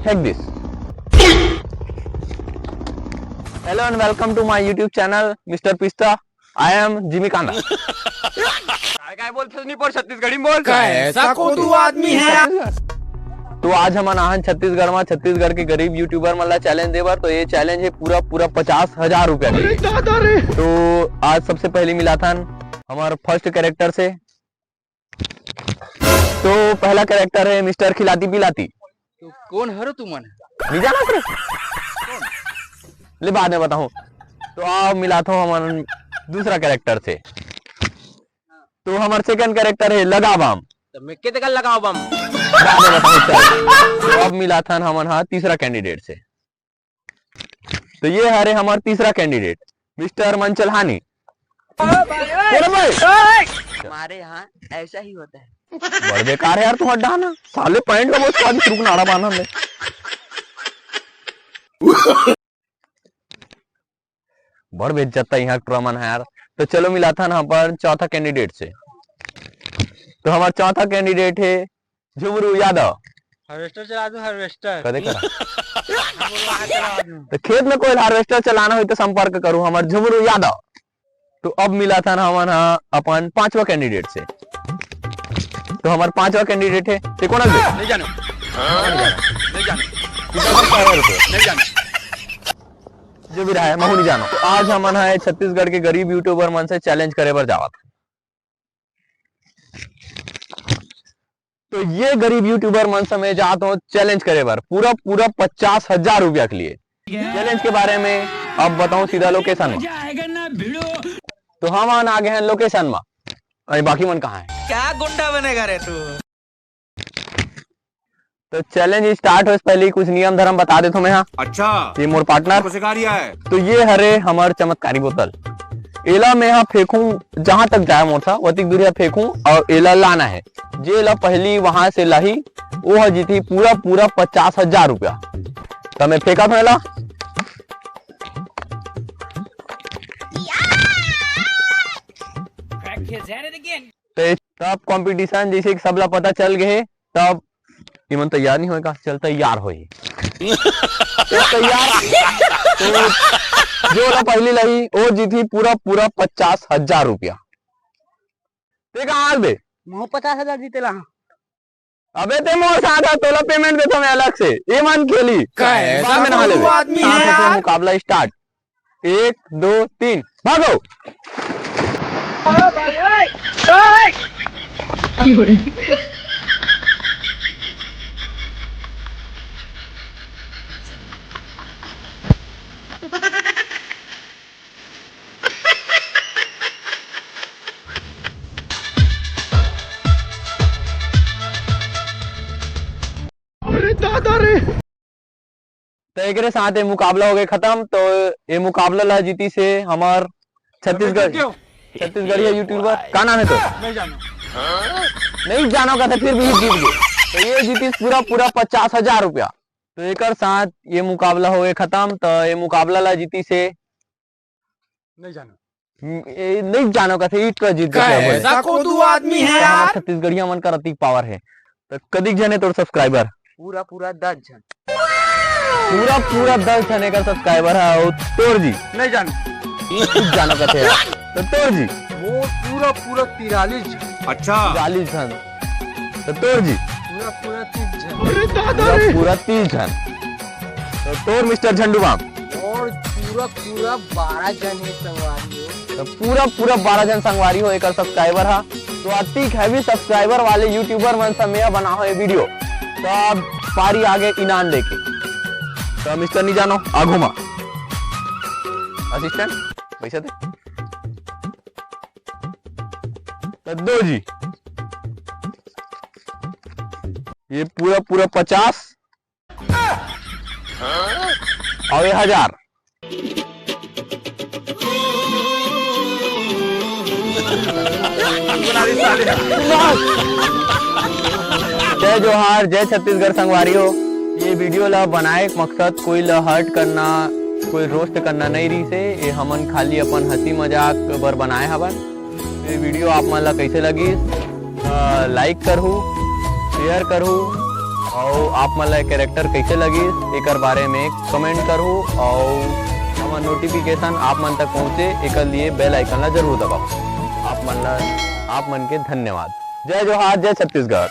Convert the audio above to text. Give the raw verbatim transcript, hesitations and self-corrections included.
Take this. Hello and welcome to my YouTube channel, Mister Pista. I am Jimmy Kanda. काय काय बोलथस नहीं पर छत्तीसगढ़ी में बोल। कैसा कोदू आदमी है यार। तो आज हमन आहन छत्तीसगढ़ में छत्तीसगढ़ के गरीब यूट्यूबर मन ला चैलेंज देबर। तो ये चैलेंज है पूरा पूरा पचास हजार रुपया के। तो आज सबसे पहले मिलाथन हमार फर्स्ट कैरेक्टर से। तो पहला कैरेक्टर है मिस्टर खिलाती पिलाती। तो कौन हरो तुमन? नहीं जाना तेरे? ले बाद में बताऊं। तो आओ मिलाथो हमन दूसरा कैरेक्टर से। तो हमार सेकंड कैरेक्टर है लगा बाम। तो मैं के तेकर लगाओ बम? बाद में बताऊं, चल। तो अब मिलाथन हमन हा तीसरा कैंडिडेट से। तो ये हरे हमार तीसरा कैंडिडेट मिस्टर मंचलहानी। अरे भाई! हमारे यहाँ ऐसा ही होता है। बड़ बेकार है यार तुम्हारा डाना। साले पैंट का बहुत स्वाद शुरू नाड़ा बांधा हमने। बड़ बेइज्जत था यहाँ टूरा मन है यार। तो चलो मिलाथन अपन चौथा कैंडिडेट से। तो हमार चौथा कैंडिडेट है झुमरू यादव। हार्वेस्टर चला दूं, हार्वेस्टर। कदे करा? हम लोग वहाँ चला दूं। तो खेत में कोई हार्वेस्टर चलाना हो तो संपर्क करूँ हमार झुमरू यादव। तो अब मिलाथन हमन हा अपन पांचवा कैंडिडेट से। तो हमार पांचवा कैंडिडेट है, ते कोन हवे? नहीं जानो। नहीं जानो। कितना पैसा है रुपये? नहीं जानो। जो भी रहा है, महू नहीं जानो। तो आज हमन हा छत्तीसगढ़ के गरीब यूट्यूबर मन से चैलेंज करे बर जावत। तो ये गरीब यूट्यूबर मन से मैं जात हूँ चैलेंज करे बर, पूरा पूरा पचास हजार रुपया के लिए। चैलेंज के बारे में अब बताऊं सीधा लोकेशन में। तो हमन आ गए हैं लोकेशन में। अरे बाकी मन कहाँ है? क्या गुंडा बनेगा रे तू? तो चैलेंज स्टार्ट होए से पहले कुछ नियम धर्म बता देथो मैं हा। अच्छा। ये मोर पार्टनर। हमको सिखा रिया है। तो ये हरे हमर चमत्कारी बोतल। एला मैं हा फेंकूं, जहां तक जाए मोर सा, वतिक दूरिया फेंकूं और एला लाना है। जे ला पहली वहां से लाही, वो हा जीती पूरा पूरा पचास हजार रुपया। तो मैं फेंका था एला। तो तब कंपटीशन जैसे कि सबला पता चल गए, तब इमन तैयार नहीं होएगा, चल तैयार होही। तो तैयार, तो जो ला पहली लाही, वो जीती पूरा पूरा पचास हजार रुपया। ते कहाँ हाल बे? महू पचास हजार जीते ला। अबे ते मोर साथ है, तोला पेमेंट देता मैं अलग से। ये मान खेली। का है? बाद में नहा लेबे। आदमी है यार। मुकाबला स्टार्ट। एक, दो, तीन, भागो। अरे दादा रे। तो एकरे साथ ये मुकाबला हो गए खत्म। तो ये मुकाबला ला जीती से हमार छत्तीसगढ़, छत्तीसगढ़िया यूट्यूबर। का नाम है तो? नहीं जानो। नहीं जानो का था, फिर भी जीत गए। तो ये जीती पूरा पूरा पचास हजार रुपया। तो एकर साथ ये मुकाबला हो गए खत्म। तो ये मुकाबला ला जीती से नहीं जानो। हम्म, ए, नहीं जानो का थे, ईट का जीत का गया है? बोले। ऐसा कोदू आदमी है तो हमारा यार। छत्तीसगढ़िया मन का रतीक पावर है। तो कदिक जने तोर सब्सक्राइबर? पूरा पूरा दस झन। पूरा पूरा दस झने का सब्सक्राइबर है। और तोर जी? नहीं जानो। कुछ जानो का थे। तो तोर जी? वो पूरा पूरा तिरालीस झन। अच्छा। तिरालीस झन। तो तोर जी? पूरा पूरा तीस झन। अरे दादा पूरा रे। पूरा तीस झन। तो तोर मिस्टर झंडू बाम? और पूरा पूरा बारह झन है संगवारी हो। तो पूरा पूरा बारह झन संगवारी हो एकर सब्सक्राइबर हा। तो अतिक हैवी सब्सक्राइबर वाले यूट्यूबर मन से मैं बना हो ये वीडियो। तो अब पारी आगे इनाम देके। तो मिस्टर नहीं जानो, आगू मा। असिस्टेंट, पैसा दे। तो दो जी। ये पूरा पूरा पचास और ये हजार। जय जोहार, जय छत्तीसगढ़ संगवारी हो। ये वीडियो ला बनाए के मकसद कोई ला हर्ट करना, कोई रोस्ट करना नहीं रही से। ये हमन खाली अपन हंसी मजाक बर बनाए हवन। ये वीडियो आप मन ला कैसे लगी, अ, लाइक करहू, शेयर करहू, अउ आप मन ला कैरेक्टर कैसे लगिस, एकर बारे में कमेंट करहू, अउ हमर नोटिफिकेशन आप मन तक पहुँचे, एकर लिए बेल आइकन ला जरूर दबाओ। आप मन ला, आप मन के धन्यवाद। जय जोहार, जय छत्तीसगढ़।